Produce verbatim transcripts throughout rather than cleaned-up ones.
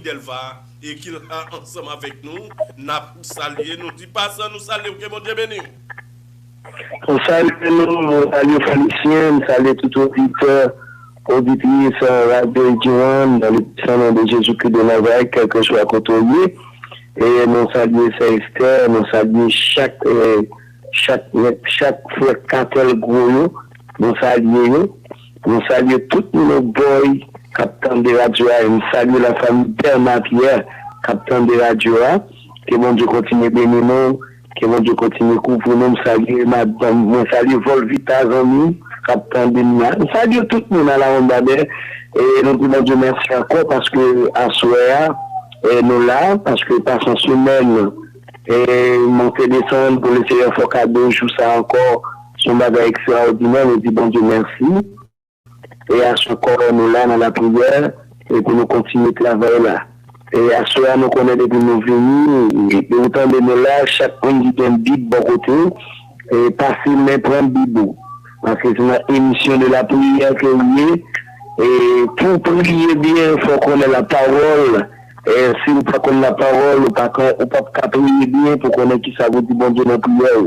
Delva, e ki la ansanm avèk nou, n ap salye, nou di pasan, nou salye w, ke Bondye beni w. Mwen salye nou, mwen salye Felisyen, mwen salye tout oditè, oditris Radyo Idiwan, nan le puissant nom de Jésus-Christ de Nazareth, kèlkeswa kote w ye. E mwen salye sè Esther, mwen salye chak, eh, chak, chak frè Katèl Gwo yo, mwen salye yo. Mwen salye tout moun nan Bòy k ap tande radyo a, e mwen salye lafanmi Bernard Pierre k ap tande radyo a. Ke Bondye kontinye beni nou, ke Bondye kontinye kouvri nou. Mwen salye madanm, mwen salye Volvita zanmi m k ap tande m la. Mwen salye tout moun a la ronn babè. E nou di Bondye mèsi ankò paske aswè a, e nou la, paske pa san semèn, e mwen te desann pou Leseyè fè kado jou sa ankò. Se yon bagay ekstraòdinè, nou di Bondye mèsi. E aswè ankò nou la nan lapriyè e pou nou kontinye travay la. E aswè a nou konnen depi nou vini, depi w tande nou la, chak moun ki gen Bib bò kote w, e pase men pran Bib ou. Paske se nan emisyon de lapriyè ke w ye. E pou w priye byen, fò w konnen lapawòl. E si w pa konn lapawòl, ou pa ka, ou p ap ka priye byen pou konnen kisa pou di Bondye nan priyè w.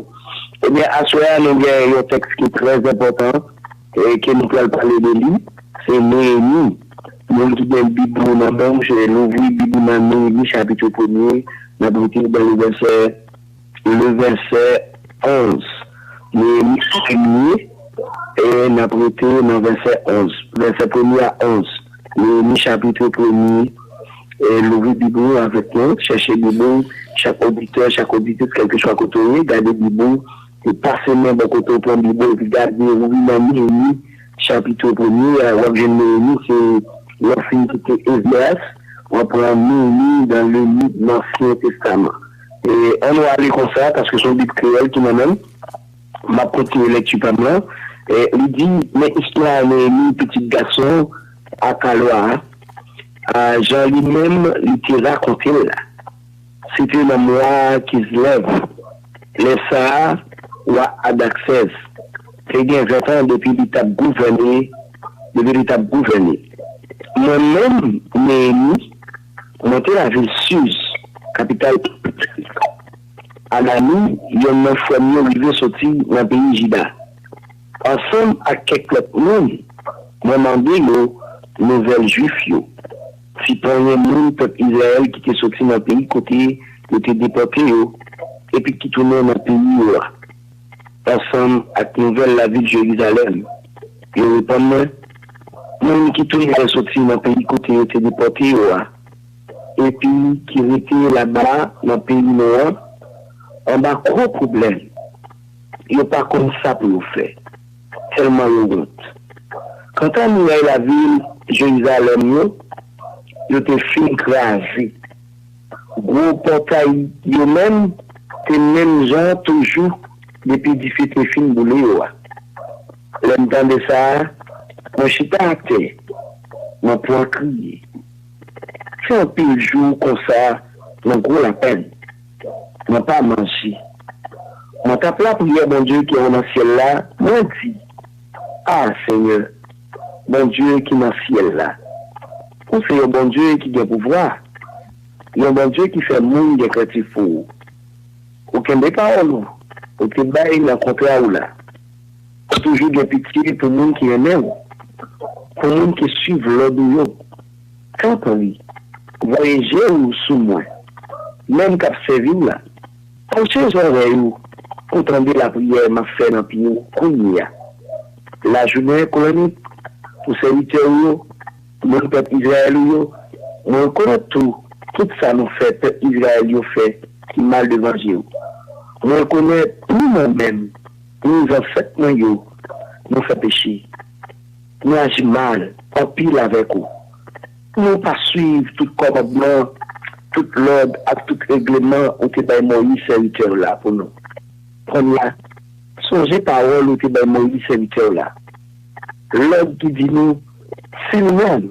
Ebyen, aswè a nou gen yon tèks ki trè enpòtan e ke nou pral pale de li, se Neyemi. Moun ki gen Bib ou nan men w, se louvri Bib ou nan Neyemi chapit premye, n ap rete dans le verset, le verset onze. Neyemi premye, e n ap rete nan vèsè onze. Vèsè premye a onze. Neyemi chapit premye, e louvri Bib ou avèk mwen, chèche Bib ou, chak oditè, chak oditris, kèlkeswa kote w ye, gade Bib ou, e pase men bò kote w pran Bib ou epi gade, ou vin nan Neyemi chapit premye a, w ap jwenn Neyemi, se lè w fin kite Ezras, w ap pran Neyemi dans le Nouveau Testament. E ann nou ale konsa, paske se yon Bib kreyòl ki nan men m, m ap kontinye lekti pa m lan. E li di, men istwa Neyemi, pitit gason a Kalwa a, jan li menm li te rakonte l la. Se te nan mwa Kislev. Lè sa a, wa Adaksès te gen ven tan depi li t ap gouvène, depi li t ap gouvène. Mwen menm, Neyemi, mwen te lavil Siz, kapital Anani, yonn nan frè m yo rive soti nan peyi Jida. Ansanm ak kèk lòt moun, mwen mande yo nouvèl Jwif yo, ti ponyen moun pèp Izrayèl ki te soti nan peyi kote yo te depòte yo epi ki tounen nan peyi yo a, ansanm ak nouvèl lavil Jerizalèm. Yo reponn mwen, moun ki tounen soti nan peyi kote yo te depòte yo a, epi ki rete laba nan peyi nou an, anba gwo pwoblèm. Yo pa konn sa pou yo fè, tèlman yo wont. Kanta miray lavil Jerizalèm yo, yo te fin kraze. Gwo pòtay yo menm te menm jan toujou depi dife te fin boule yo a. Lè m tande sa a, mwen chita atè, mwen pran kriye. Fè anpil jou konsa nan gwo lapèn. Mwen pa manje. Mwen t ap lapriyè Bondye ki anwo nan syèl la, mwen di, A Senyè, Bondye ki nan syèl la, ou se yon Bondye ki gen pouvwa, yon Bondye ki fè moun gen krentif pou ou. Ou kenbe pawòl ou, ou te bay nan kontra ou la. Ou toujou gen pitye pou moun ki renmen ou, pou moun ki suiv lòd ou yo. Tanpri, voye je ou sou mwen, menm k ap sèvi w la. Kouche zòrèy ou pou tande lapriyè m ap fè nan pye w kounye a. Lajounen kou lannwit, pou sèvitè w yo, moun pèp Izrayèl ou yo, mwen rekonèt tou tout sa nou fè pèp Izrayèl yo fè ki mal devan je w. Mwen rekonèt ni mwen menm, ni zansèt mwen yo, nou fè peche. Nou aji mal anpil avèk ou. Nou pa suiv tout kòmandman, tout lòd ak tout regleman ou te bay Moyiz sèvitè w la pou nou. Kounye a, sonje pawòl ou te bay Moyiz sèvitè w la. Lòd ki di nou, si nou menm,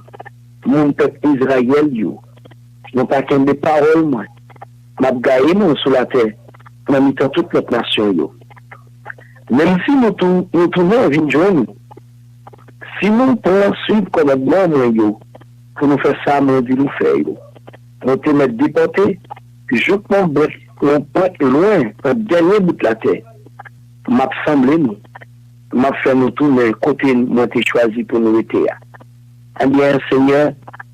moun pèp Izrayèl yo, nou pa kenbe pawòl mwen, m ap gaye nou sou latè nan mitan tout lòt nasyon yo. Menm si nou tou, nou tounen vin jwenn ou, si nou pran suiv kòmandman mwen yo pou nou fè sa mwen di nou fè yo, nou te mèt depòte, jouk nan bwèt, yon pwent lwen nan dènye bout latè, m ap sanble nou, m ap fè nou tounen kote mwen te chwazi pou nou rete a. Ebyen, Senyè,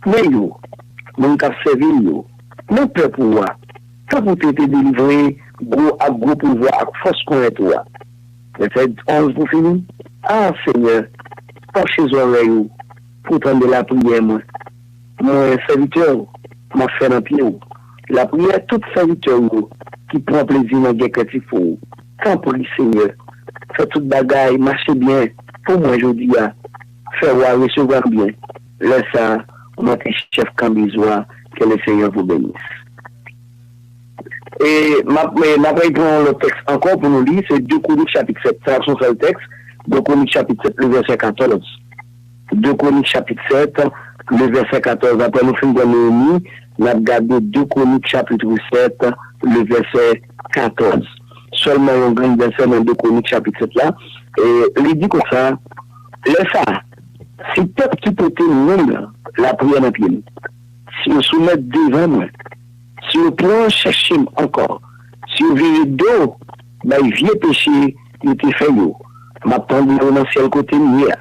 men yo, moun k ap sèvi l yo, nan pèp ou a, tankou te te delivre gwo ak gwo pouvwa ak fòs konnèt ou a. Vèsè onz pou fini. A, Senyè, panche zòrèy ou pou tande lapriyè mwen. Mwen, sèvitè w, m ap fè nan pye w lapriyè tout sèvitè w yo ki pran plezi nan gen kètifou w. Tanpri, Senyè, fè tout bagay mache byen pou mwen jodi a. Fè w a resevwa m byen. Lè sa a, mwen te chèf kanbiz ou a, que le Seigneur vous bénisse. E m ap, e n ap repran yon lòt tèks ankò pou nou li, se de Kwonik chapit sèt. Sa a se yon sèl tèks, de Kwonik chapit sèt, le vèsè katòz. De Kwonik chapit sèt, le vèsè katòz. Apre nou fin pran Neyemi, n ap gade de Kwonik chapit sèt, le vèsè katòz. Sèlman yon grenn vèsè nan de Kwonik chapit sèt la. E li di konsa, lè sa a, si pèp ki pote non m nan lapriyè nan pye l, si yo soumèt devan mwen, si yo pran chèche m ankò, si yo vire do bay vye peche yo te fè yo, m ap tande yo nan syèl kote m ye a,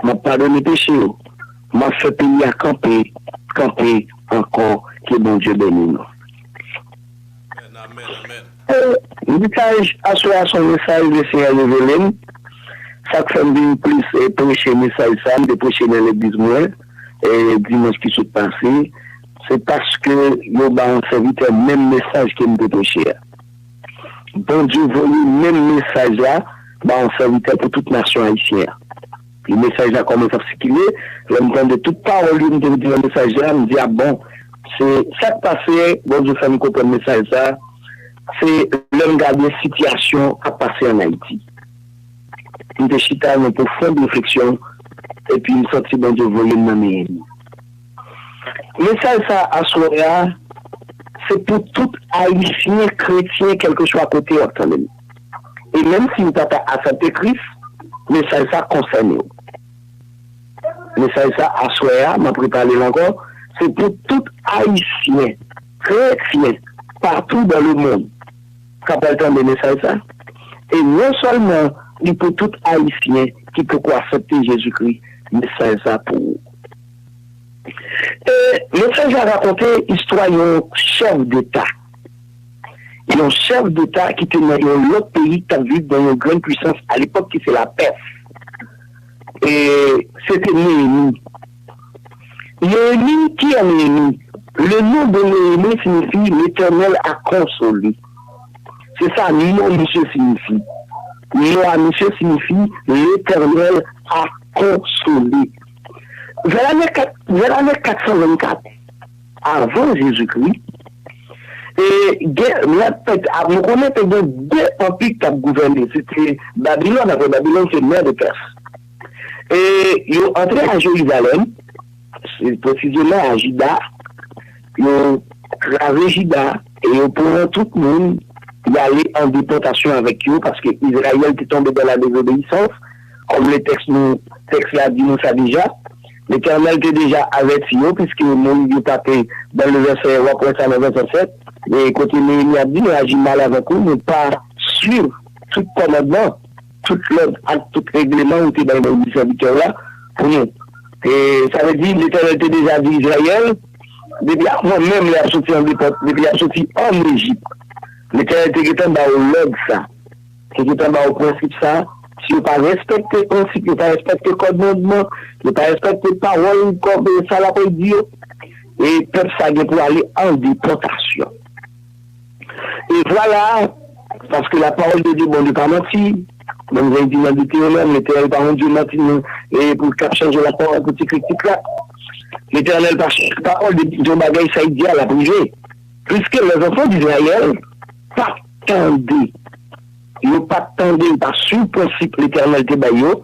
m ap padone peche yo, m ap fè peyi a kanpe, kanpe ankò, ke Bondye beni nou. Amèn, amèn, amèn. E, mesaj aswè a se yon mesaj Lesenyè revele m. Sa k fè m vin plis, e, preche mesaj sa a, m te preche nan legliz mwen, e, dimanch ki sot pase, se paske yo ba yon sèvitè menm mesaj ke m te preche a. Bondye voye menm mesaj la ba yon sèvitè pou tout nasyon ayisyen an. Epi mesaj la kòmanse ap sikile. Lè m tande tout pawòl yo m te mete nan mesaj la, m di, a bon, se sa k pase, Bondye fè m konprann mesaj sa, se lè m gade sitiyasyon k ap pase ann Ayiti. M te chita nan pwofon refleksyon, epi m santi Bondye voye m nan men ènmi. Mesaj sa aswè a, se pou tout Ayisyen, kretyen, kèlkeswa kote w ap tande m. E menm si w pa ta aksepte Kris, mesaj sa konsène w. Mesaj sa aswè a, m ap repale l ankò, se pou tout Ayisyen, kretyen, patou dans le monde, k ap pral tande mesaj sa. E non sèlman li pou tout Ayisyen ki poko aksepte Jezikri, mesaj sa pou ou. E mesaj la rakonte istwa yon chèf deta. Yon chèf deta ki te nan yon lòt peyi, ki t ap viv nan yon grenn pwisans alepòk ki se Lapès. E se te Neyemi. Neyemi, ki est Neyemi? Le nom de Neyemi signifie L'Éternel a consolé. Se sa non misye siyifi. Non a misye siyifi L'Éternel a consolé. Vè lane kat, vè lane kat san vennkat avan Jezikri, e gen, lè, nou konnen te gen de anpi k t ap gouvène, se te Babilòn, apre Babilòn se Mèdepès. E yo antre a Jerizalèm, se presizeman a Jida, yo kraze Jida e yo pran tout moun, y ale an depòtasyon avèk yo, paske Izrayèl te tonbe dans la désobéissance, kòm le tèks nou, tèks la di nou sa deja. Letènèl te deja avèti yo, piske Moyiz yo pa te, dans le verset, w ap wè sa nan vèsè sèt, e kote Neyemi ap di, nou aji mal avèk ou, nou pa swiv tout kòmandman, tout lòd ak tout regleman ou te bay Moyiz sèvitè w la pou nou. E sa vle di, Letènèl te deja di Izrayèl, depi avan menm lè y ap soti an depòt, depi y ap soti ann Ejip, Letènèl te gentan ba yo lòd sa, te gentan ba yo prensip sa. Si yo pa respekte prensip, yo pa respekte kòmandman, yo pa respekte pawòl kòm sa l ap di yo, e pèp sa gen pou ale an depòtasyon. E vwala, paske la parole de Dieu, Bondye pa manti. Bondye di nan Detewonòm, Letènèl pa yon Dye manti, non, e pou l kap chanje lapawòl pou ti krik ti krak. Letènèl pa chanje pawòl, depi yon bagay sa l di a, l ap rive. Puisque les enfants d'Israël pa t tande. Yo pa t tande, yo pa t swiv prensip Letènèl te bay yo.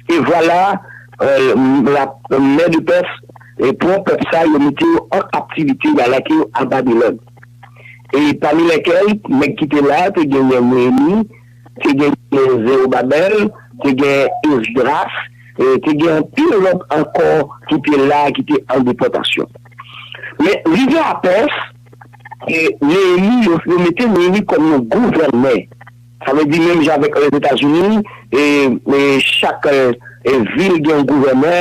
E vwala, euh, la, Mèdepès, e pran pèp sa, yo mete yo an kaptivite, y al lage yo a Babilòn. E pami lèkèl, nèg ki te la, te genyen Neyemi, te genyen Zewobabèl, te genyen Esdras, e te gen anpil lòt ankò ki te la, ki te an depòtasyon. Men, rive a Pès, e, Neyemi, yo, yo mete Neyemi kòm yon gouvènè. Sa vle di, menm jan avèk Lèzetazini, e, e chak, e, e, vil gen yon gouvènè,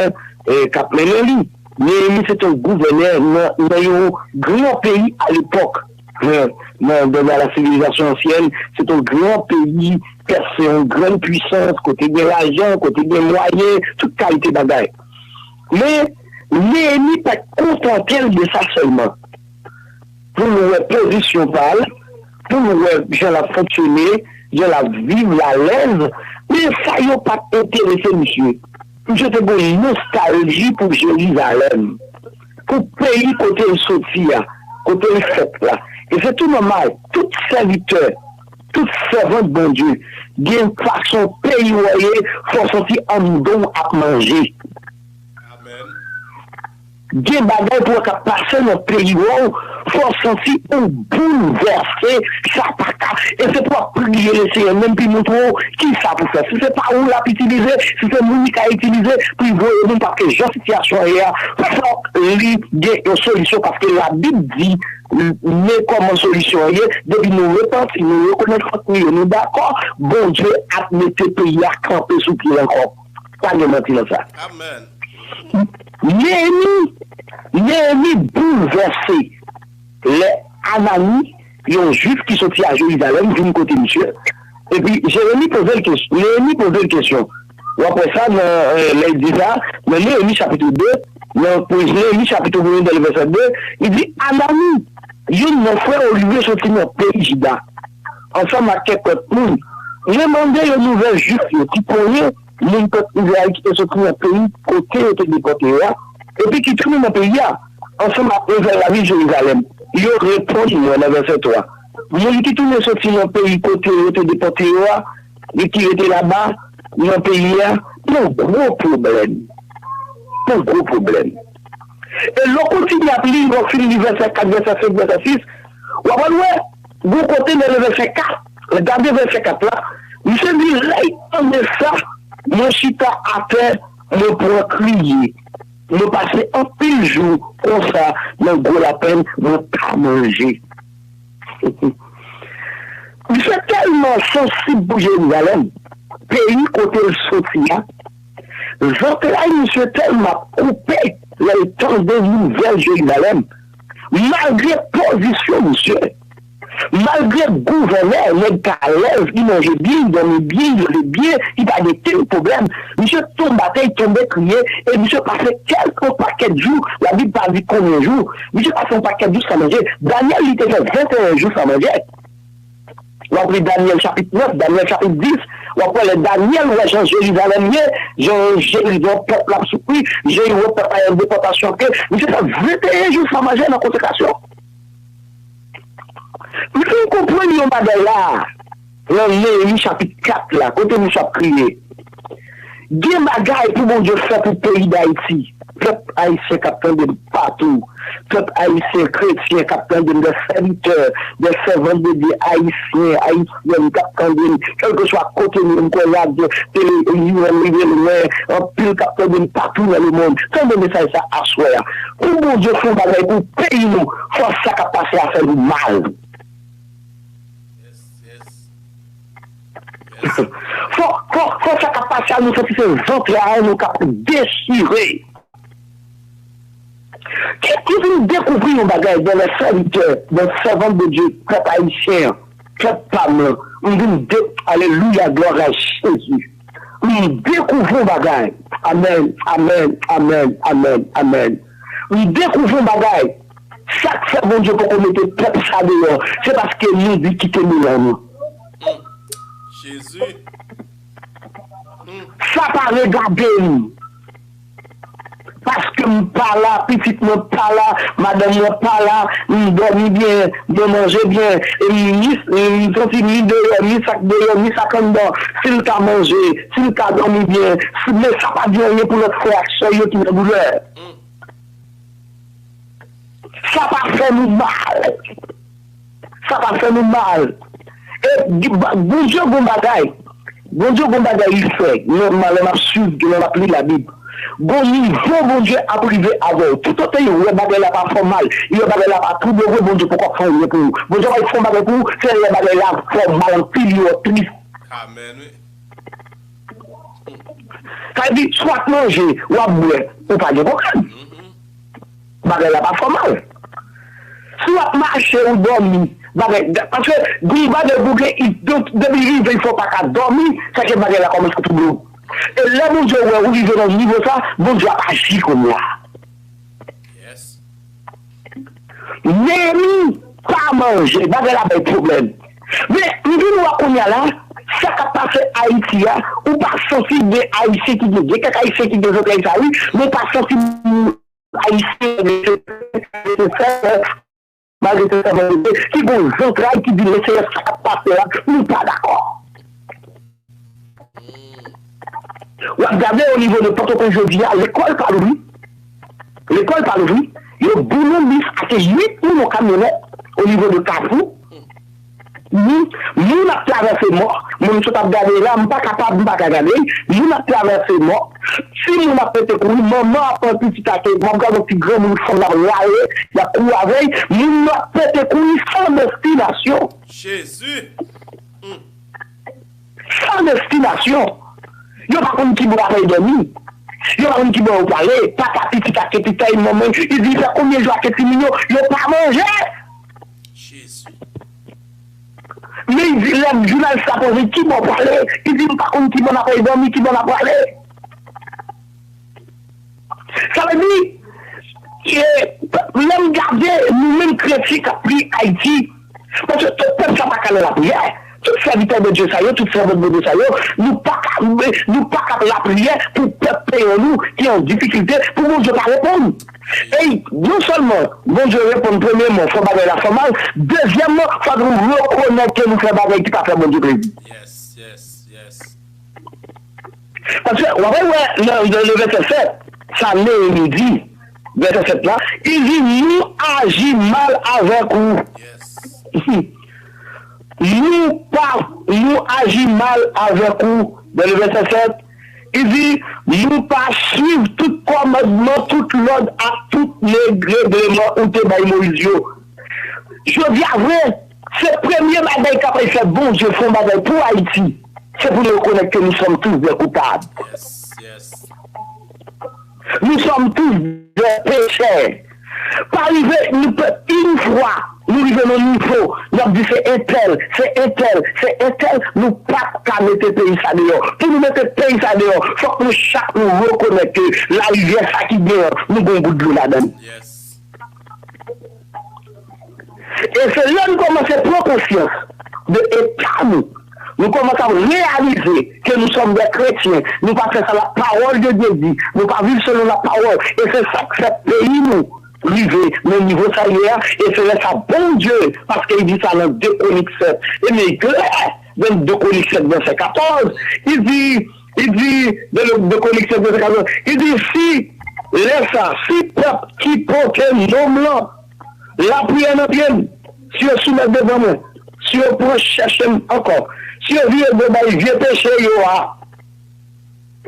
e, k ap mennen li. Neyemi se te yon gouvènè nan, nan yon gran peyi alepòk. Nan, nan, nan la sivilizasyon ansyèn, se te yon gran peyi, Pès se yon grann pwisans, kote gen lajan, kote gen mwayen, tout kalite bagay. Men, Neyemi pa t kontante l de sa sèlman. Pou l wè pozisyon pa l, pou l wè jan l ap fonksyone, jan l ap viv, l alèz, men sa yo pa t enterese misye. Misye te gen yon nostalji pou Jerizalèm, pou peyi kote l soti a, kote l fèt la. E se tou nòmal, tout sèvitè, tout sèvant Bondye, gen fason peyi w ye, fò w santi anndan w ap manje. Gen bagay pou w k ap pase nan peyi w, fò w santi ou boulvèse, sa pa ka. E se pou w ap priye Lesenyè menm pou l montre w kisa pou fè. Si se pa ou l ap itilize, si se moun li ka itilize pou l voye moun, paske jan sitiyasyon an ye a, fòk li gen yon solisyon, paske Labib di, men kòman solisyon an ye, depi nou repanti, nou rekonèt fòt nou yo, nou dakò, Bondye ap mete peyi a kanpe sou pye l ankò. Pa gen manti nan sa. Neyemi, Neyemi boulvèse lè Anani, yon Jwif ki soti a Jerizalèm, vin kote misye. Epi Jeremi poze l kesyon, Neyemi poze l kesyon. W ap wè sa nan, eh, lè l di sa, nan Neyemi chapit de, nan Neyemi chapit premye, nan vèsè de, li di, Anani, youn nan frè Olive soti nan peyi Jida, ansanm ak kèk lòt moun, mwen mande yo nouvèl Jwif yo ki konnen moun pèp Izrayèl ki te soti nan peyi kote yo te depòte yo a, epi ki tounen nan peyi a, ansanm ak nouvèl lavil Jerizalèm. Yo reponn mwen nan vèsè twa, moun ki tounen soti nan peyi kote yo te depòte yo a, e ki rete laba nan peyi a, nan gwo pwoblèm. Nan gwo pwoblèm. E lè w kontinye ap li, lè w fin li vèsè kat, vèsè senk, vèsè sis, w ap wè, gon kote nan vèsè kat, gade vèsè kat la, misye di, lè l tande sa, mwen chita atè, mwen pran kriye. Mwen pase anpil jou konsa nan gwo lapenn, mwen pa manje. Misye tèlman sansib pou Jerizalèm, peyi kote l soti a, zantray misye tèlman ap koupe lè l tande nouvèl Jerizalèm, malgre pozisyon misye, malgre gouvènè, nèg k alèz, li manje byen, li dòmi byen, li leve byen, li pa gen kenn pwoblèm, misye tonbe atè, li tonbe kriye, e misye pase kèlke pakèt jou, Labib pa di konbyen jou, misye pase yon pakèt jou san manje. Danyèl, li te fè venteyen jou san manje. W ap li Danyèl chapit nèf, Danyèl chapit dis, w ap wè lè Danyèl wè jan Jerizalèm ye, jan Jeriko, pèp la ap soufri, Jeriko, pèp la an depòtasyon ke, misye fè venteyen jou san manje nan konsekrasyon. M fin konprann yon bagay la, nan Neyemi chapit kat la, kote misye ap kriye. Gen bagay pou Bondye fè pou peyi Dayiti. Pèp ayisyen k ap tande m patou. Pèp ayisyen kretyen k ap tande m, de sèvitè, de sèvant de Dye ayisyen, ayisyèn k ap tande m, kèlkeswa kote nou ye, m kwè radyo, tele, U M rive lwen, anpil k ap tande m patou nan lemonn. Tande mesaj sa aswè a. Pou Bondye fè yon bagay pou peyi nou, fò sa k ap pase a fè nou mal. Fò, fò, fò sa k ap pase a nou santi se zantray nou k ap dechire. Ki, ki vin dekouvri yon bagay dans les serviteurs, dans servants de Dieu, pèp ayisyen an, pèp pa m lan. M vin de, alelouya, glwa a Jezi. M dekouvri yon bagay. Amèn, amèn, amèn, amèn, amèn. M dekouvri yon bagay. Sa k fè Bondye poko mete pèp sa deyò, se paske nou di kite nou lan nou. Jezi. Sa pa regade m. Paske m pa la, pitit mwen pa la, madanm mwen pa la, m dòmi byen, mwen manje byen, e m ni, m santi ni deyò, ni sa k deyò, ni sa k anndan. Si l ka manje, si l ka dòmi byen, si, men sa pa di anyen pou lòt frè ak sè yo ki nan doulè. Sa pa fè nou mal. Sa pa fè nou mal. E Bondye gon bagay. Bondye gon bagay li fè. Nòmalman, m ap swiv, lè m ap li Labib. Gon nivo Bondye ap rive avè w. Toutotan yo wè bagay la pa fè w mal, yo wè bagay la pa twouble w vre, Bondye poko fè anyen pou ou. Bondye pa fè yon bagay pou ou, se lè bagay la fè w mal anpil, yo tris. Amèn, wi. Sa vle di, swa w ap manje, w ap bwè, ou pa gen pwoblèm. Bagay la pa fè w mal. Si w ap mache, ou dòmi, bagay, paske gon bagay pou gen, depi rive, fò w pa ka dòmi, sa ke bagay la kòmanse twouble w. E lè Bondye wè ou rive nan nivo sa, Bondye ap aji kounye a. Yes. Neyemi pa manje, bagay la bay pwoblèm. Men, m vin wè kounye a la, sa k ap pase Ayiti a, ou pa santi gen Ayisyen ki gen, gen kèk Ayisyen ki gen zantray sa wi, men ou pa santi Ayisyen gen, malgre se sèvant de Dye, ki gon zantray ki di, Lesenyè, sa k ap pase la, nou pa dakò. W ap gade o nivo de Pòtoprens jodi a, lekòl pa louvri. Lekòl pa louvri. Yo boule lis ake uit moun nan kamyonèt o nivo de Kafou. Moun, moun ap travèse mò. Moun m sot ap gade la, m pa kapab, m pa ka gade. Moun ap travèse mò. Timoun ap pete kouri, manman ap pran pitit ake, m ap gade yon ti granmoun fanm ap rale, y ap kouri avè l. Moun yo ap pete kouri san destinasyon. Jezi! San destinasyon. Yo pa konn ki bò y ap al dòmi. Yo pa konn ki bò yo prale. Papa pitit ake pitay manman, li di fè konbyen jou ake timoun yo, yo pa manje. Jezi. Men li di, lè jounalis la poze ki bò w prale, li di m pa konn ki bò n ap al dòmi, ki bò n ap prale. Sa vle di, e, lè m gade nou menm kretyen k ap priye Ayiti, paske tout pèp sa pa ka nan lapriyè. Tout sèvitè Bondye sa yo, tout sèvant Bondye sa yo, nou pa ka, nou pa ka lapriyè pou pèp peyi nou ki an difikilte, pou Bondye pa reponn. E non sèlman Bondye reponn, premyèman, fò bagay la fè mal, dezyèmman, fò nou rekonèt ke nou fè bagay ki pa fè Bondye plezi. Yes, yes, yes. Paske w ap wè nan, nan le vèsè sèt, sa Neyemi di, vèsè sèt la, li di, nou aji mal avèk ou. Yes. Nou pa, nou aji mal avèk ou. Nan le vèsè sèt, li di, nou pa swiv tout kòmandman, tout lòd ak tout règleman ou te bay Moyiz yo. Jodi a vre, se premye bagay k ap fè Bondye fè yon bagay pou Ayiti. Se pou nou rekonèt ke nous sommes tous des coupables. Yes, yes. Nous sommes tous des pécheurs. Pa rive, nou pe, yon fwa, nou rive nan nivo, n ap di se entèl, se entèl, se entèl, nou p ap ka mete peyi sa deyò. Pou nou mete peyi sa deyò, fòk nou chak nou rekonèt ke larivyè sa ki gen an, nou gen yon gout dlo ladan l. Yes. E se lè n kòmanse pran konsyans de eta nou, nou kòmanse ap reyalize ke nou sòm dè kretyen, nou pa fè sa la pawòl de Dye di, nou pa viv selon la pawòl, e se sa k fè peyi nou rive nan nivo sa l ye a, e se lè sa Bondye, paske li di sa nan de Kwonik sèt, e men klè, nan de Kwonik sèt vèsè katòz, li di, li di, nan de Kwonik sèt vèsè katòz, li di, si, lè sa, si pèp ki pote non m lan, lapriyè nan pye m, si yo soumèt devan mwen, si yo pran chèche m ankò, si yo vire do bay vye peche yo a,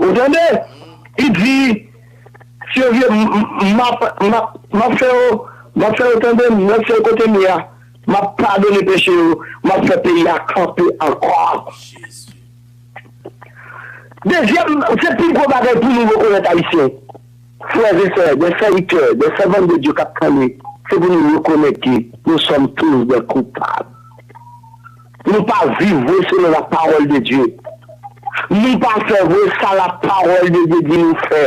ou tande? Li di, si yo vire, m, m, m ap, m ap, m ap fè yo, m ap fè yo tande m, m ap fè yo kote m ye a, m ap padone peche yo, m ap fè peyi a kanpe ankò. Jezi. Dezyèm, se pi gwo bagay pou nou rekonèt Ayisyen. Frères et sœurs, des serviteurs, des servantes de Dieu k ap tande, se pou nou rekonèt ke nous sommes tous des coupables. Nou pa viv vre selon la parole de Dieu. Nou pa fè vre sa la parole de Dieu di nou fè.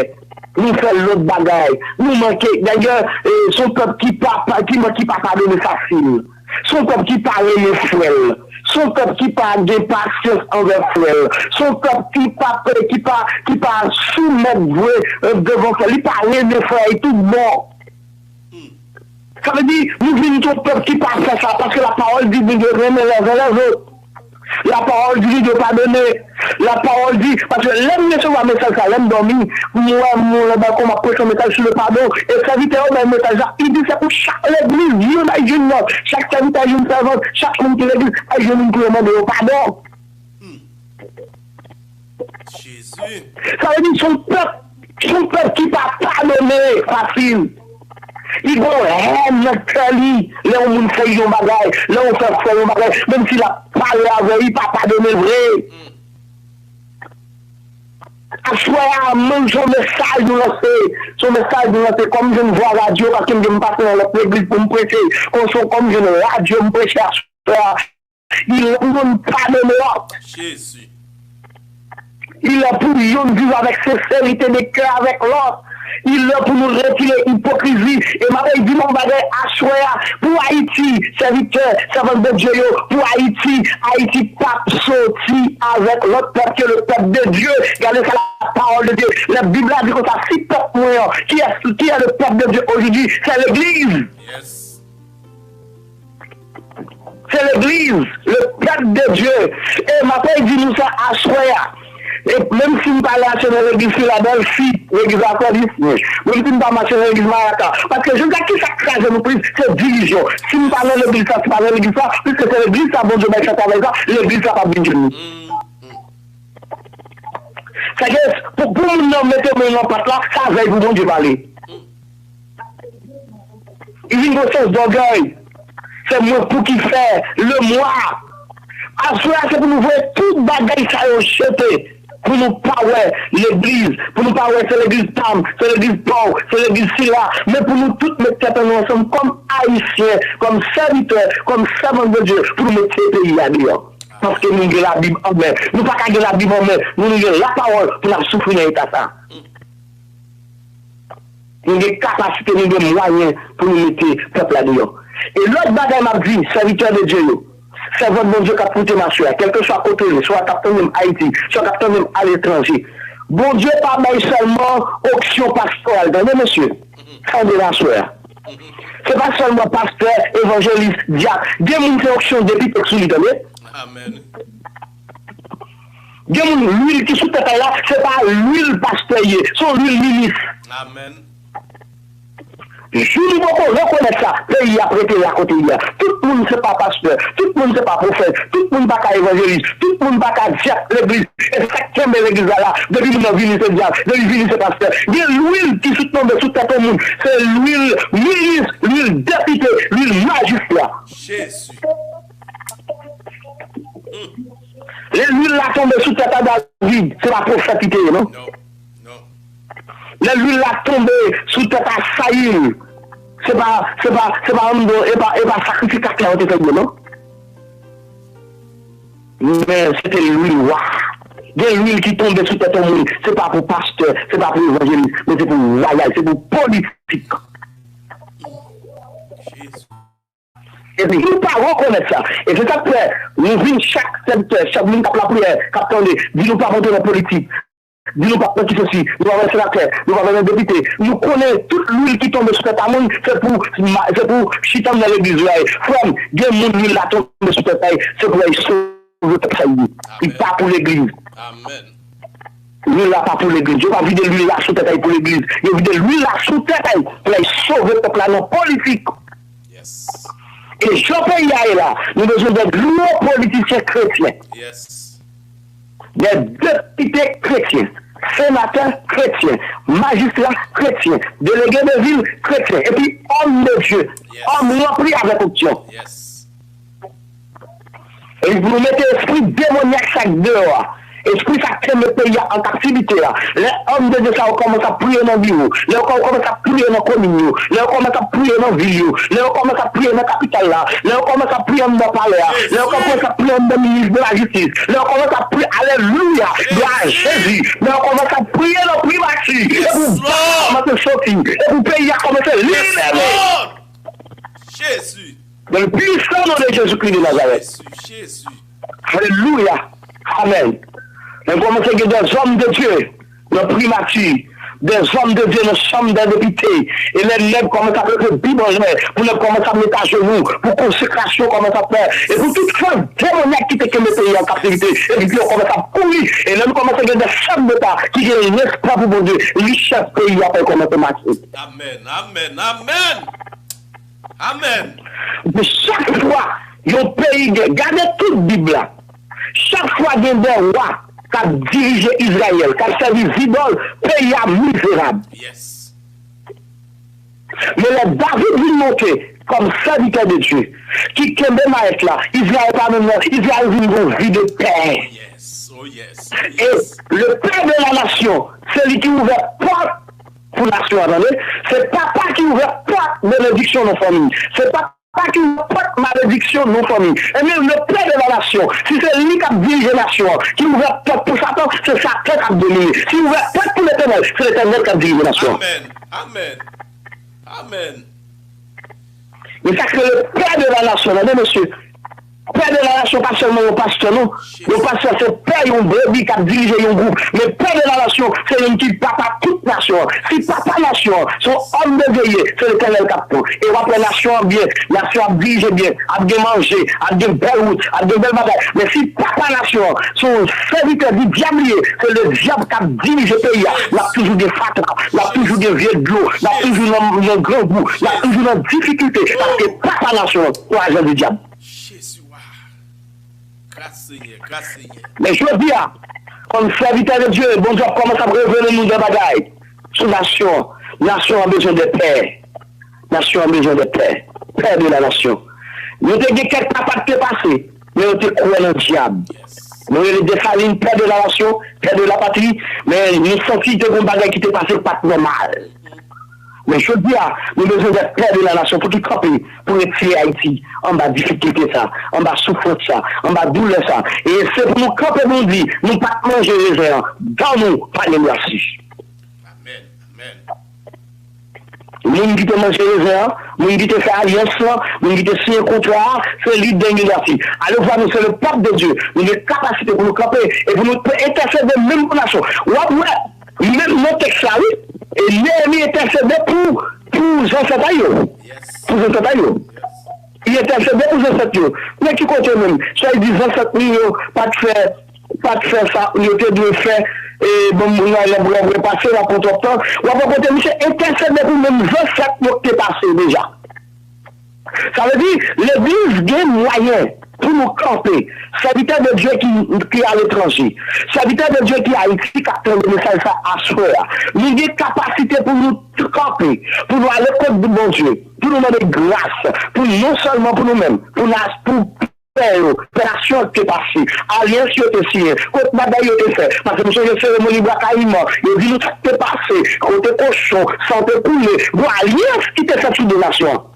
Nou fè lòt bagay. Nou manke, dayè, e, se yon pèp ki pa, pa, ki, ki pa padone fasil. Se yon pèp ki pa renmen frè l. Se yon pèp ki pa gen pasyans anvè frè l. Se yon pèp ki pa, ki pa, ki pa soumèt vre, e, devan frè l. Li pa renmen frè l tout bon. Sa vle di, nou vin yon pèp ki pa fè sa, paske la parole dit nou dwe renmen les uns les autres. La parole dit nou dwe padone. La parole dit, paske lè m resevwa mesaj sa, lè m dòmi, m wè moun nan balkon m ap preche yon mesaj sou le padon, e sèvitè yo bay mesaj la, li di se pou chak legliz, youn ay jwenn lòt, chak sèvitè ay jwenn sèvant, chak moun ki legliz ay jwenn moun pou yo mande yo padon. Jezi. Sa vle di, se yon pèp Yon pèp ki pa padone fasil. Li gen yon hèn nan kè li. Lè yon moun fè yon bagay, lè yon frè fè yon bagay, menm si l ap pale avè l, li pa padone l vre. Aswè a, mwen, se yon mesaj nou lanse. Se yon mesaj nou lanse. Kòm m jwenn vwa radyo, paske m gen m pase nan lòt legliz pou m preche. Kòm se kòm m jwenn radyo, m preche aswè a. Il lè pou youn padone lòt. Jezi. Il lè pou youn viv avèk senserite de kè avèk lòt. Il lè pou nou retire ipokrizi. E m ap di nou yon bagay aswè a. Pou Ayiti, sèvitè, sèvant de Dye yo, pou Ayiti, Ayiti p ap soti avèk lòt pèp ke le pèp de Dye. Gade sa la pawòl de Dye. La Bib la di konsa, si pèp mwen an, qui est, qui est le peuple de Dieu aujourd'hui? C'est l'église. Yes. Se legliz, le pèp de Dye. E m apral di nou sa aswè a. E menm si m pa mache nan legliz Filadelfi, legliz Advantis, menm si m pa mache nan legliz Maraka. Paske jodi a, kisa k kraze nou plis, se divizyon. Si m pa nan legliz sa, si m pa nan legliz sa, piske se legliz sa Bondye bay sa travay sa, legliz sa p ap vin jwenn nou. Sa gen, pou, pou moun nan mete men nan pat la, sa vèy pou Bondye pale. Li vin gon sans dògèy. Se mwen pou ki fè, le moi. Aswè a, se pou nou voye tout bagay sa yo jete. Pou nou pa wè legliz, pou nou pa wè se legliz pa m, se legliz pa w, se legliz sila. Men pou nou tout met tèt an nou ansanm kòm Ayisyen, kòm sèvitè, kòm sèvant de Dye, pou nou mete peyi a deyò. Paske nou gen Labib an men. Nou pa ka gen Labib an men. Nou, nou gen lapawòl pou n ap soufri nan eta sa. Nou gen kapasite, nou gen mwayen pou nou mete pèp la deyò. E lòt bagay m ap di, sèvitè de Dye yo, sèvant Bondye k ap koute m aswè a, kèlkeswa kote w ye, swa k ap tande m Ayiti, swa k ap tande m aletranje, Bondye pa bay sèlman onksyon pastoral, tande mesye, tande m aswè a. Se pa sèlman pastè, evanjelis, dyak. Gen moun se onksyon depite k sou li, tande. Amèn. Gen moun, lwil ki sou tèt a y la, se pa lwil pastè ye, se yon lwil minis. Amèn. Jou nou poko rekonèt sa, peyi a ap rete la kote l ye a. Tout moun se pa pastè, tout moun se pa pwofèt, tout moun pa ka evanjelis, tout moun pa ka dyak legliz. E sa k kenbe legliz la la, depi moun nan vini se dyak, depi vini se pastè. Gen lwil ki sot tonbe sou tèt yon moun, se lwil minis, lwil depite, lwil majistra. Jezi. Lè lwil la tonbe sou tèt a David, se pa pwofèt li te ye, non? Non. Non. Lè lwil la tonbe sou tèt a Sayil, se pa, se pa, se pa, e pa, e pa sakrifikatè yo te fè l ye, non? Men se te lwil wa. Gen lwil ki tonbe sou tèt yon moun, se pa pou pastè, se pa pou evanjelis, men se pou wayal, se pou politik. Jezi. Epi nou pa rekonèt sa. E se sa k fè nou vin chak sèvitè, chak moun k ap lapriyè, k ap tande, di nou pa rantre nan politik. Di nou pa pran ki sosi, nou pa pran senatè, nou pa pran depite. Nou konnen tout lwil ki tonbe sou tèt a moun, se pou, se pou chita m nan legliz la ye. Frè m, gen moun lwil la tonbe sou tèt a yo, se pou y al sove pèp sa yo. Li pa pou legliz. Amèn. Lwil la pa pou legliz. Yo pa vide lwil la sou tèt a yo pou legliz. Yo vide lwil la sou tèt a yo pou y al sove pèp la nan politik. Yes. E jan peyi a ye la, nou bezwen de gwo politisyen kretyen. Yes. De depite kretyen, senatè kretyen, majistra kretyen, delege de vil kretyen, epi òm de Dye, yes, òm ranpli avèk onksyon. Yes. E pou nou mete espri demonyak sa k deyò a, espri sa k kenbe peyi a an kaptivite a. Lè òm de Dye sa yo kòmanse ap priye nan biwo, lè yo kò-, kòmanse ap priye nan komin yo, lè yo kòmanse ap priye nan vil yo, lè yo kòmanse ap priye nan kapital la, lè yo kòmanse ap priye anndan palè a, lè yo kòmanse ap priye anndan minis de la jistis, lè yo kòmanse ap priye, alelouya, glwa a Jezi, lè yo kòmanse ap priye nan primati, e pou bal kòmanse soti, e pou peyi a kòmanse libere. Jezi. Dans le puissant nom de Jésus-Christ de Nazareth. Jezi, Jezi. Alelouya. Amèn. Lè kòmanse gen des hommes de Dieu nan primati, des hommes de Dieu nan chanm dè depite, e lè nèg kòmanse ap leve Bib anlè, pou nèg kòmanse ap met ajenou, pou konsekrasyon kòmanse ap fè, e pou tout fòs demonyak ki te kenbe peyi an kaptivite, epi yo kòmanse ap kouri, e lè nou kòmanse gen des chèf deta ki gen respè pou Bondye, richès peyi a fè kòmanse mache. Amèn, amèn, amèn. Amèn. Paske chak fwa yon peyi gen, gade tout Bib la, chak fwa gen de wa, k ap dirije Izrayèl, k ap sèvi zidòl, peyi a mizerab. Men lè David vin monte kòm sèvitè de Dye, ki kenbe mayèt la, Izrayèl pa menm nan, Izrayèl vin gon vi de pè. E le pè de la nasyon, se li ki ouvè pòt pou nasyon an, tande. Se papa ki ouvè pòt benediksyon nan fanmi. Se papa ki ouvè pòt malediksyon nan fanmi. Ebyen, le pè de la nasyon, si se li k ap dirije nasyon an, ki ouvè pòt pou Satan, se Satan k ap domine. Si ouvè pòt pou Letènèl, se Letènèl k ap dirije nasyon an. Amèn. Amèn. Amèn. Men sa k rele pè de la nasyon, tande mesye. Pè de la nasyon pa sèlman yon pastè, non. Yon pastè se pè yon brebi k ap dirije yon gwoup. Men pè de la nasyon, se youn ki papa tout nasyon an. Si papa nasyon an, se yon òm de Dye, se Letènèl k ap pran. E w ap wè nasyon an byen, nasyon ap dirije byen, ap gen manje, ap gen bèl wout, ap gen bèl bagay. Men si papa nasyon an, se yon sèvitè di dyab li ye, se le dyab k ap dirije peyi a, n ap toujou gen fatra, n ap toujou gen vye dlo, n ap toujou nan, nan grangou, n ap toujou nan difikilte, paske papa nasyon an, se yon ajan di dyab. Jezi wa. Gras Senyè, gras Senyè. Men jodi a, kòm sèvitè de Dye, Bondye ap kòmanse ap revele nou de bagay sou nasyon an. Nasyon an bezwen de pè. Nasyon an bezwen de pè. Pè de la nasyon. Nou te gen kèk papa ki te pase, men yo te kwè nan dyab. Nou rele Desalin pè de la nasyon, pè de la patri, men nou santi te gen bagay ki te pase k pa t nòmal. Men jodi a, nou bezwen de pè de la nasyon pou ki kanpe, pou retire Ayiti anba difikilte sa, anba soufrans sa, anba doulè sa. E se pou nou kanpe pou nou di, nou pa t manje rezen an, dan nou pa gen glasi. Amèn, amèn. Moun ki te manje rezen an, moun ki te fè alyans lan, moun ki te siyen kontra a, se li dan gen glasi. Alevwa nou se le pèp de Dye, nou gen kapasite pou nou kanpe e pou nou entèsede menm pou nasyon. W ap wè, menm nan tèks la, wi, e Neyemi entèsede pou, pou zansèt a yo. Pou zansèt a yo. Li entèsede pou zansèt yo. Men ki kote menm? Sa vle di zansèt nou yo pa t fè, pa t fè sa yo te dwe fè, e bon, moun nan lè pou lè pase, l ap pran twòp tan. W ap wè kote misye entèsede pou menm zansèt yo ki te pase deja. Sa vle di, legliz gen mwayen pou nou kanpe. Sèvitè de Dye ki, ki aletranje, sèvitè de Dye ki Ayiti, k ap tande mesaj sa aswè a. Nou gen kapasite pou nou kanpe, pou nou ale kot Bondye, pou nou mande gras, pou non sèlman pou nou menm, pou nas-, pou pè yo, pè nasyon te pase, alyans yo te siyen, kot bagay yo te fè. Paske m sonje seremoni Bwa Kayiman, yo di nou sa k te pase, kote kochon, san te koule, gon alyans ki te fèt sou de nasyon an.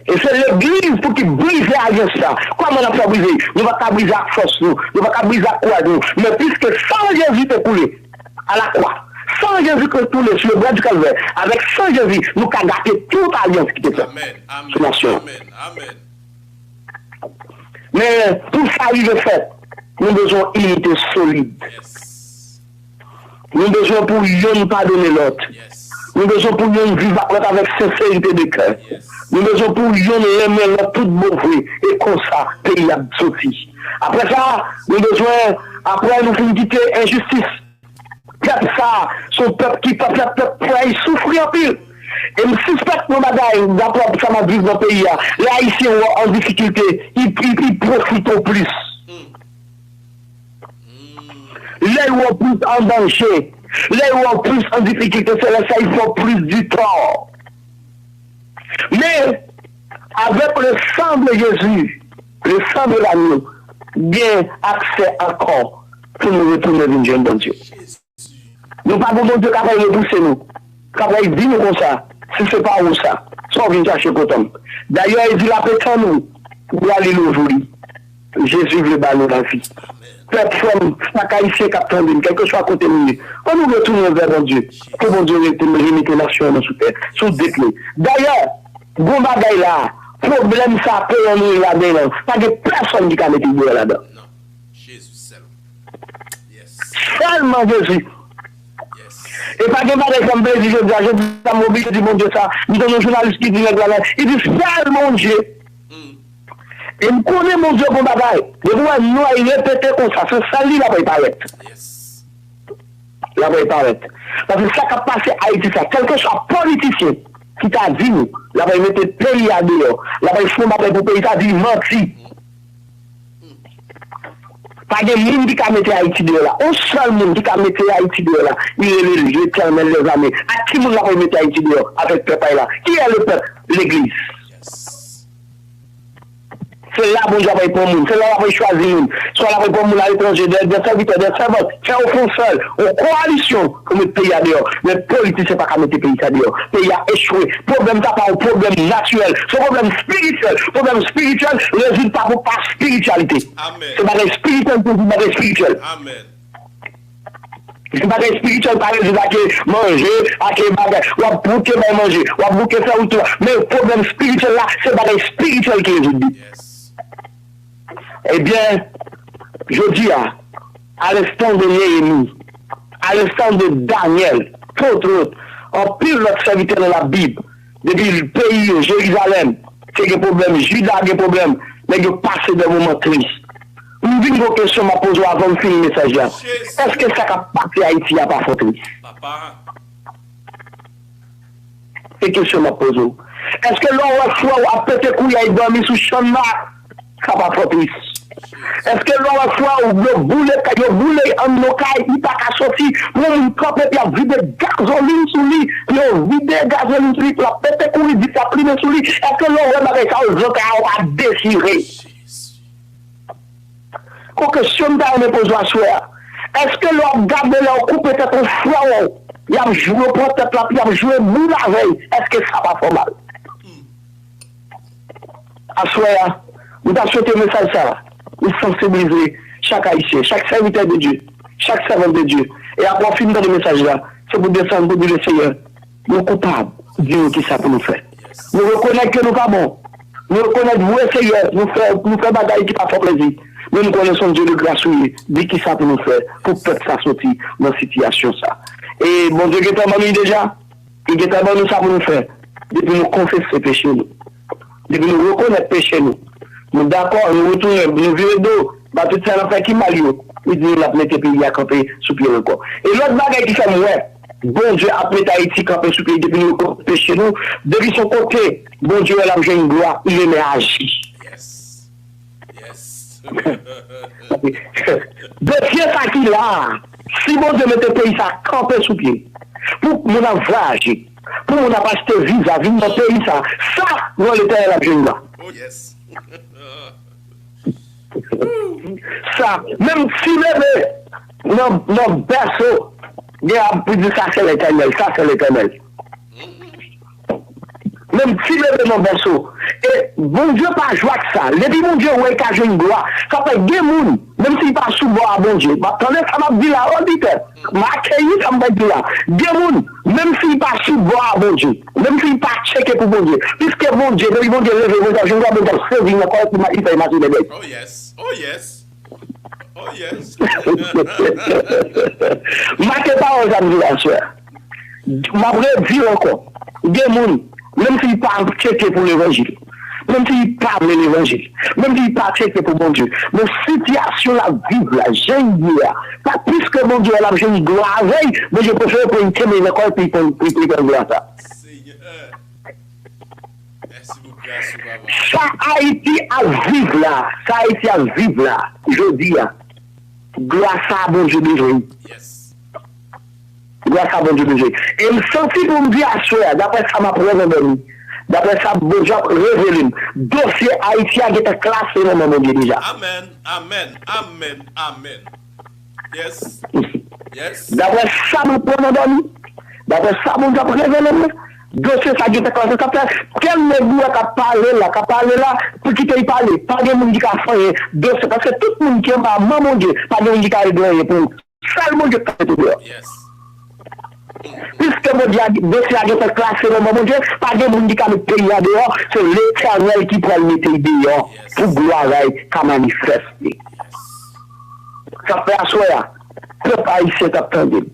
E se legliz pou ki brize alyans sa. Kòman n ap fè brize? Nou pa ka brize ak fòs nou. Nou pa ka brize ak kouraj nou. Men piske san Jezi te koule a la kwa, san Jezi Kris koule sou le bwa di Kalvè, avèk san Jezi, nou ka gate tout alyans ki te fèt sou nasyon an. Men pou sa rive fèt, nou bezwen yon inite solid. Nou bezwen pou yonn padone lòt. Nou bezwen pou yonn viv ak lòt avèk senserite de kè. Nou bezwen pou yonn renmen lòt tout bon vre. E konsa, peyi a ap soti. Apre sa, nou bezwen, apre nou fin kite enjistis, pèp sa, se yon pèp ki pa pèp, pèp pèp, pèp soufri anpil. E m sispèk yon bagay, daprè sa m ap viv nan peyi a, lè Ayisyen wè w an difikilte, li, li, li pwofite w plis. Lè yo wè w plis an danje, lè yo wè w plis an difikilte, se lè sa yo fè w plis di tò. Men, avèk le sang de Jésus, le sang de l'agneau, gen aksè ankò pou nou retounen vin jwenn Bondye. Nou pa gen Bondye k ap al repouse nou, k ap al di nou konsa, si se pa ou sa, sa w vin chache kote m. Dayè, li di l ap etann ou, ou ale louvri. Jezi vle ba nou lavi. Pèp, frè m, chak Ayisyen k ap tande m, kèlkeswa kote nou ye, ann nou retounen vè Bondye, pou Bondye rete, remete nasyon an sou tè, sou de pye. Dayè, gon bagay la, pwoblèm sa, peyi an nou ye ladan l lan, pa gen pèsonn ki ka mete l deyò ladan. Sèlman Jezi. E pa gen bagay sa m vle di jodi a. Jodi a, m oblije di Bondye sa. M tande yon jounalis ki di nèg la, li di sèlman Bondye. E m konnen Bondye gon bagay. Depi w wè non l repete konsa, se sèl li l ap parèt. L ap parèt. Paske sa k ap pase Ayiti sa, kèlkeswa politisyen ki ta di nou, l ap mete peyi a deyò, l ap fè yon bagay pou peyi, sa di manti. Pa gen moun ki ka mete Ayiti deyò la. On sèl moun ki ka mete Ayiti deyò la, li rele Letènèl dèzame. Ak ki moun l ap mete Ayiti deyò? Avèk pèp la. Qui est le peuple? Legliz. Se la Bondye ap pran moun. Se la l ap chwazi moun. Swa l ap pran moun aletranje, de, de sèvitè, de sèvant. Fè yon fon sèl, yon kowalisyon pou met peyi a deyò. Men politisyen pa ka mete peyi sa deyò. Peyi a echwe. Pwoblèm sa pa yon pwoblèm natirèl. Se yon pwoblèm espirityèl. Pwoblèm espirityèl, rezilta pou pa espirityalite. Se bagay espirityèl pou di bagay espirityèl. Se bagay espirityèl pa rezilta ke manje, ake bagay. W ap bouke bay manje, w ap bouke fè wout la. Men pwoblèm espirityèl la, se bagay espirityèl ki rezoud li. Ebyen, jodi a, à l'instar de Néhémie, à l'instar de Daniel, tant d'autres, anpil lòt sèvitè nan Labib, depi peyi yo, Jerizalèm, te gen pwoblèm, Jida gen pwoblèm, nèg yo pase de moman tris. M vin gon kesyon m ap poze w avan m fini mesaj la. Èske sa k ap pase Ayiti a pa fò tris? Se kesyon m ap poze w. Èske lè w wè frè w ap pete kouri al dòmi sou chanm la, sa pa fò tris? Èske lè w wè frè w yo boule kay, yo boule anndan kay, li pa ka soti, pou yon moun kanpe epi ap vide gazolin sou li, pou yo vide gazolin sou li, pou l ap pete kouri, vit ap limen sou li? Èske lè w wè bagay sa yo, zantray a w pa dechire? Gon kesyon m ta renmen poze w aswè a. Èske lè w ap gade lè yo koupe tèt yon frè w, y ap jwe, yo pran tèt la, y ap jwe boul avè l, èske sa pa fè w mal? Aswè a, m ta swete mesaj sa a, li sansibilize chak Ayisyen, chak sèvitè de Dye, chak sèvant de Dye. E apre w fin tande mesaj la, se pou desann pou di Lesenyè, nou koupab, di nou kisa pou nou fè. Nou rekonèt ke nou pa bon. Nou rekonèt vre Senyè, nou fè, nou fè bagay ki pa fè w plezi. Men nou konnen se yon Dye de gras ou ye. Di kisa pou nou fè pou pèp sa soti nan sitiyasyon sa. E Bondye gentan ban nou l deja. Li gentan ban nou sa pou nou fè. Depi nou konfese peche nou. Depi nou rekonèt peche nou. Nou dakò, nou retounen, nou vire do ba tout sa n ap fè ki mal yo. Li di nou l ap mete peyi a kanpe sou pye l ankò. E lòt bagay ki fè m wè Bondye ap mete Ayiti kanpe sou pye l depi nou rekonèt peche nou, depi se yon kote Bondye wè l ap jwenn glwa, il aime agir. Dosye sa ki la a, si Bondye mete peyi sa kanpe sou pye l, pou moun ap vwayaje, pou moun ap achte viza, vin nan peyi sa, sa, non, Letènèl ap jwenn glwa. Sa, menm ti bebe nan, nan bèso, gen ap di sa se Letènèl, sa se Letènèl. Menm ti bebe nan bèso. E Bondye pa jwe ak sa. Depi Bondye wè l ka jwenn glwa, sa fè gen moun, menm si l pa sou bò aOndye, m ap tande sa m ap di la, oditè, m akeyi sa m pral di la. Gen moun, menm si l pa sou bò a Bondye, menm si l pa tcheke pou Bondye, piske Bondye, depi Bondye leve, Bondye ap jwenn glwa, Bondye ap sezi l ankò, epi li fè l mache dèyè. Make pawòl sa m di la aswè a. M ap redi l ankò. Gen moun, menm si l pa tcheke pou levanjil, menm si l pa vle levanjil, menm si l pa tcheke pou Bondye, men sitiyasyon l ap viv la, jan l ye a, pa plis ke Bondye wè l ap jwenn glwa avè l, Bondye prefere pran l kenbe l ankò epi l pran, li pran glwa sa. Sa Ayiti ap viv la, sa Ayiti ap viv la, jodi a, glwa sa Bondye bezwen. Glwa sa Bondye bezwen. E m santi pou m di aswè a, daprè sa m ap wè nan dòmi, daprè sa Bondye ap revele m, dosye Ayiti a gentan klase nan men Bondye deja. Amèn, amèn, amèn, amèn. Daprè sa m ap wè nan dòmi, daprè sa Bondye ap revele m, dosye sa gentan klase. Sa fè kèl nèg ou wè k ap pale la, k ap pale la, pou kite l pale. Pa gen moun ki ka fè anyen. Dosye, paske tout moun ki anba men Bondye, pa gen moun ki ka regle anyen pou ou. Sèl Bondye k ka mete w deyò. Piske Bondye a, dosye a gentan klase nan men Bondye, pa gen moun ki ka met peyi a deyò, se Letènèl ki pral mete l deyò pou glwa l ka manifeste. Sa fè aswè a, pèp ayisyen k ap tande m,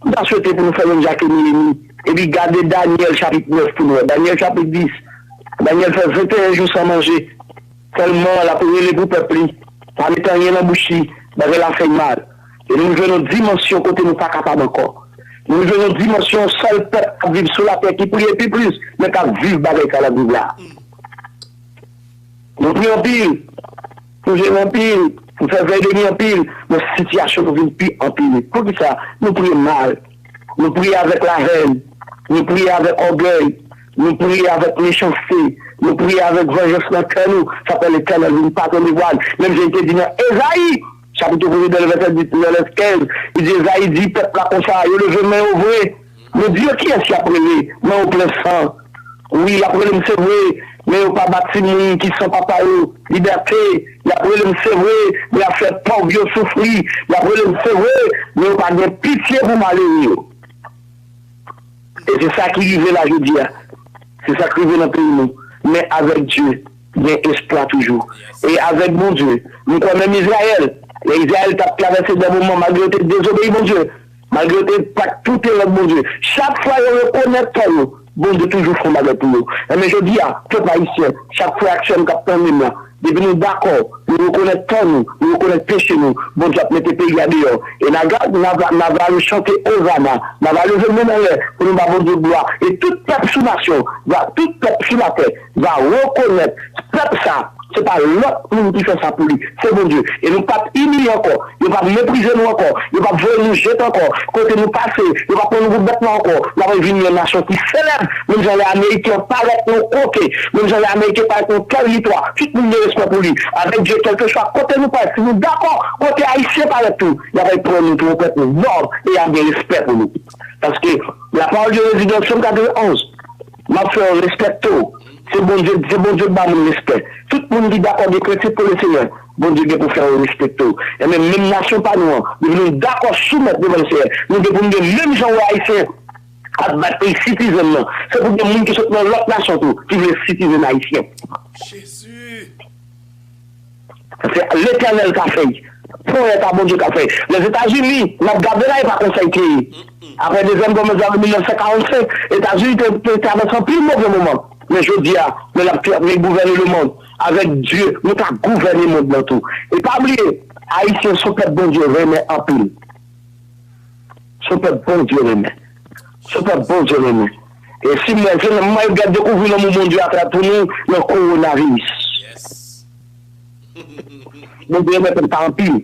m ta swete pou nou fè menm jan ke Neyemi, epi gade Danyèl chapit nèf pou nou wè. Danyèl chapit dis, Danyèl fè venteyen jou san manje. Sèlman, l ap rele pou pèp li, pa met anyen nan bouch li, bagay la fè l mal. E nou rive nan yon dimansyon kote nou pa kapab ankò. Nou rive nan yon dimansyon, yon sèl pèp k ap viv sou latè ki priye pi plis, men k ap viv bagay sa l ap viv la. Nou priye anpil, nou jene anpil, Nou fè vèy de nwi anpil, men sitiyasyon nou vin pi anpile. Poukisa? Nou priye mal. Nou priye avèk lahèn. Nou priye avèk ògèy. Nou priye avèk mechanste. Nou priye avèk vanjans nan kè nou. Sa fè Letènèl vin padone vwa n. Menm jan li te di nan Ezayi, chapit premye, nan vèsè dis, nan vèsè kenz, li di, Ezayi di pèp la konsa, yo leve men yo vre. Men di yo kiyès y ap rele, men yo plen san. Wi, y ap rele m, se vre, men yo pa ba timoun ki san papa yo libète. Y ap rele m, se vre, men y ap fè pòv yo soufri. Y ap rele m, se vre, men yo pa gen pitye pou malere yo. E se sa ki rive la jodi a. Se sa k rive nan peyi nou. Men avèk Dye, gen espwa toujou. E avèk Bondye, m kwè menm Izrayèl, lè Izrayèl t ap travèse de moman, malgre yo te dezobeyi Bondye, malgre yo te pa t koute lòd Bondye, chak fwa yo rekonèt tò yo, Bondye toujou fè yon bagay pou yo. Enben, jodi a, pèp ayisyen, chak frè ak sè m k ap tande m la, depi nou dakò, nou rekonèt tò nou, nou rekonèt peche nou, Bondye ap mete peyi a deyò. E n a ga-, n a va, n a va chante Ozana, n a va leve men n anlè pou nou ba Bondye glwa. E tout pèp sou nasyon, va, tout pèp sou latè va rekonèt pèp sa, se pa lòt moun ki fè sa pou li, se Bondye. E nou p ap imilye ankò, yo p ap meprize nou ankò, yo p ap voye nou jete ankò. Kote nou pase, yo p ap pran nou pou bèt nwa ankò. N ap vin yon nasyon ki selèb, menm jan lè Ameriken parèt yon kote, menm jan lè Ameriken parèt yon tèritwa, tout moun gen respè pou li. Avèk Dye, kèlkeswa kote nou parèt, si nou dakò, kote Ayisyen parèt tou, y ap pran nou pou yon pèp nòb e y ap gen respè pou nou. Paske la parole de Dieu di nan Sòm katrevenn-onz, m ap fè yo respekte w. Se Bondye, se Bondye k ba moun respè. Tout moun ki dakò gen krentip pou Lesenyè, Bondye gen pou fè yo respekte w. Enben, menm nasyon pa nou an, depi nou dakò soumèt devan Lesenyè, nou gen pou n gen menm jan wè Ayisyen ap bat pou citizen nan. Se pou gen moun ki sot nan lòt nasyon tou, ki vle citizen ayisyen. Jezi! Se Letènèl ka fè l. Ponyèt a Bondye ka fè l. Lèzetazini, n ap gade la, e pa konsa l te ye. Apre dezyèm gè mondyal an mil nèf san karannsenk, Etazini te, te travèse anpil move moman. Men jodi a, men l ap, ap gouvène lemonn. Avèk Dye, nou ka gouvène mond lan tou. E pa bliye, Ayisyen se yon pèp Bondye renmen anpil. Se yon pèp Bondye renmen. Se yon pèp Bondye renmen. E si mwen, se mwen, yo pral dekouvri lanmou Bondye atravè pou nou nan kowonaviris. Yes. Bondye renmen pèp sa anpil.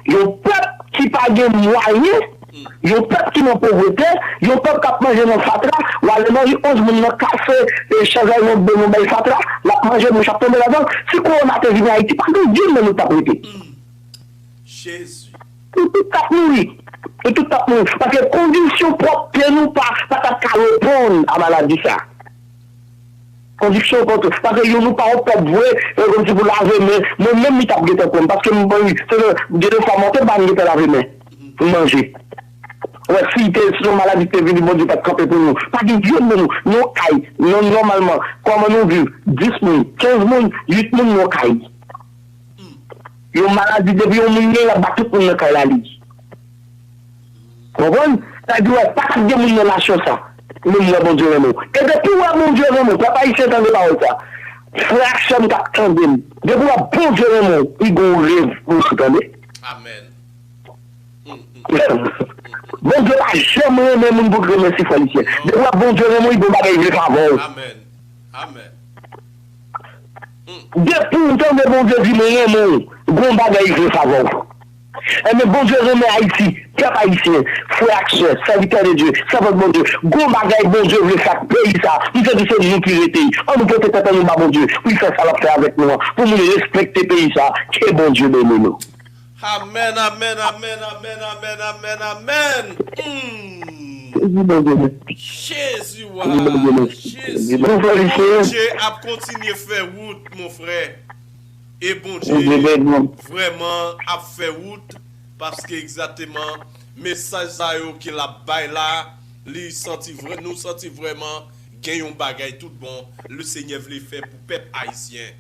Yon pèp ki pa gen mwayen, yon pèp ki nan povrete, yon pèp k ap manje nan fatra, w ale nan ri onz moun nan kase, e chazay nan bouch nou bay fatra, l ap manje, mouch ap tonbe ladan l. Si kowona te vini Ayiti, pa gen youn nan nou t ap rete. Jezi. Nou tout t ap mouri. Nou tout t ap mouri. Paske kondiksyon pwòpte nou pa, pa t ap ka reponn a maladi sa. Kondiksyon pwòpte. Paske yo, nou pa yon pèp vre, e kòmsi pou lave men, mwen menm li t ap gentan pran m. Paske m, mwen, se le, gen de fwa m antre ba m gentan lave men. M manje. Wè, si te, si yon maladi te vini, Bondye pa t kanpe pou nou. Pa gen youn nan nou. Nou kay, nou nòmalman. Kòman nou viv? Dis moun, kenz moun, uit moun, nou kay. Yon maladi, depi yon moun gen, l ap ba tout moun nan kay la li. Konprann? Sa di, wè, pa t gen moun nan nasyon sa. Men m wè Bondye renmen w. E depi w wè Bondye renmen w, pèp ayisyen, tande pawòl sa. Frè ak sè m k ap tande m, depi w wè Bondye renmen w, li gen yon rev pou ou, tande. Amèn. Bondye pa janm renmen moun pou l renmen si frè li sè. Depi w wè Bondye renmen w, li gen yon bagay li vle fè avè w. Amèn. Amèn. Depi w tande Bondye di, "Mwen renmen w," gon bagay vle fè avè w. Enben, Bondye renmen Ayiti, pèp ayisyen, frè ak sè, sèvitè de Dye, sèvant Bondye, gon bagay Bondye vle fè ak peyi sa. M santi se nou ki rete. Ann nou pote tèt an nou ba Bondye pou l fè sa l ap fè avèk nou an, pou moun respekte peyi sa. Ke Bondye beni nou. Amèn, amèn, amèn, amèn, amèn, amèn, amèn. Hmm. Jezi, Bondye mèsi. Jezi, wa. Jezi, Bondye mèsi. Jezi. Bondye mèsi. Bondye ap kontinye fè wout, mon frè. E Bondye, Bondye beni w, vrèman ap fè wout, paske egzakteman mesaj sa yo ke l ap bay la, li santi vrè, nou santi vrèman gen yon bagay tout bon Lesenyè vle fè pou pèp ayisyen.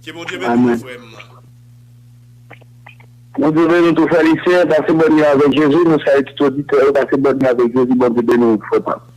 Ke Bondye beni w, amèn, frè m nan. Bondye beni w tou, frè Lisyen. Pase bòn nwi avèk Jezi. Nou salye tout oditè yo. Pase bòn nwi avèk Jezi. Bondye beni w, frè pa m.